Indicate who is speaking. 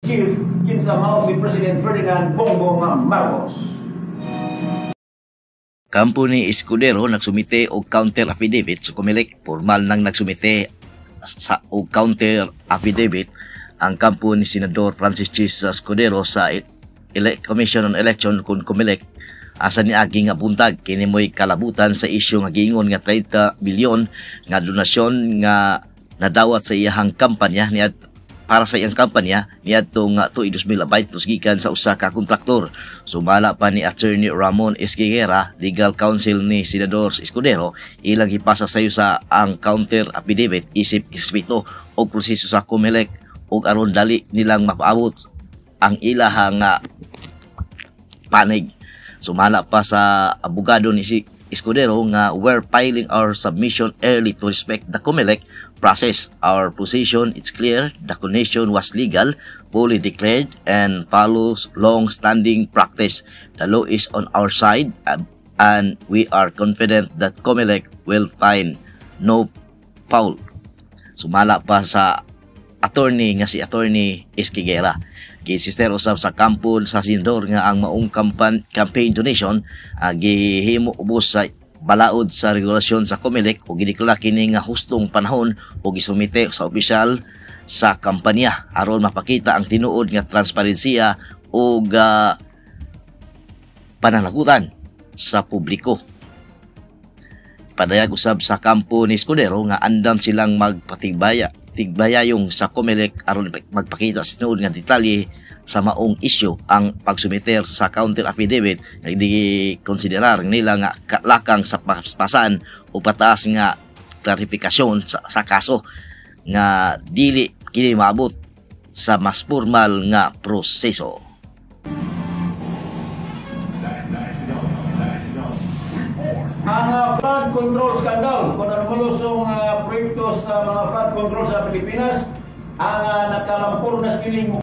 Speaker 1: Chief kinsa mao si President Ferdinand Bongbong Marcos.
Speaker 2: Kampo ni Escudero nagsumite og counter affidavit sa COMELEC. Formal nang nagsumite sa og counter affidavit ang kampo ni Senador Francis Chis Escudero sa Commission on Election kun COMELEC asa niagi nga buntag. Kini mo'y kalabutan sa isyu nga giingon nga 30 bilyon nga donasyon nga nadawat sa iyahang kampanya niya, para sa iyang kampanya niadtong tuig 2022 gikan sa usa ka kontraktor. Sumala pa ni Attorney Ramon Esguerra, legal counsel ni Senador Escudero, ilang gipasa sayo sa ang counter affidavit isip respeto og proseso sa COMELEC ug aron dali nilang mapaabot ang ilahang nga panig. Sumala pa sa abogado ni si Escudero nga we're filing our submission early to respect the COMELEC process. Our position, it's clear, the connection was legal, fully declared, and follows long-standing practice. The law is on our side, and we are confident that COMELEC will find no fault. Sumala pa sa attorney nga si Attorney Esquiguera. Giinsister usab sa kampo sa senador nga ang maong campaign donation gihimo ubos sa balaod sa regulasyon sa COMELEC ug gideklara kini nga hustong panahon ug gisumite sa opisyal sa kampanya aron mapakita ang tinuod nga transparensiya ug pananagutan sa publiko. Padayag usab sa kampo ni Escudero nga andam silang magpatigbaya tigbayayong sa COMELEC aron magpakita sa tinuod nga detalye sa maong isyu. Ang pagsumiter sa counter affidavit nga konsiderar nila nga lakang sa paspasan o pataas nga klarifikasyon sa kaso nga dili kini maabot sa mas formal nga proseso.
Speaker 1: Ang flood control scandal, kung ano malusong proyekto sa mga flood control sa Pilipinas, ang nakalampor na siling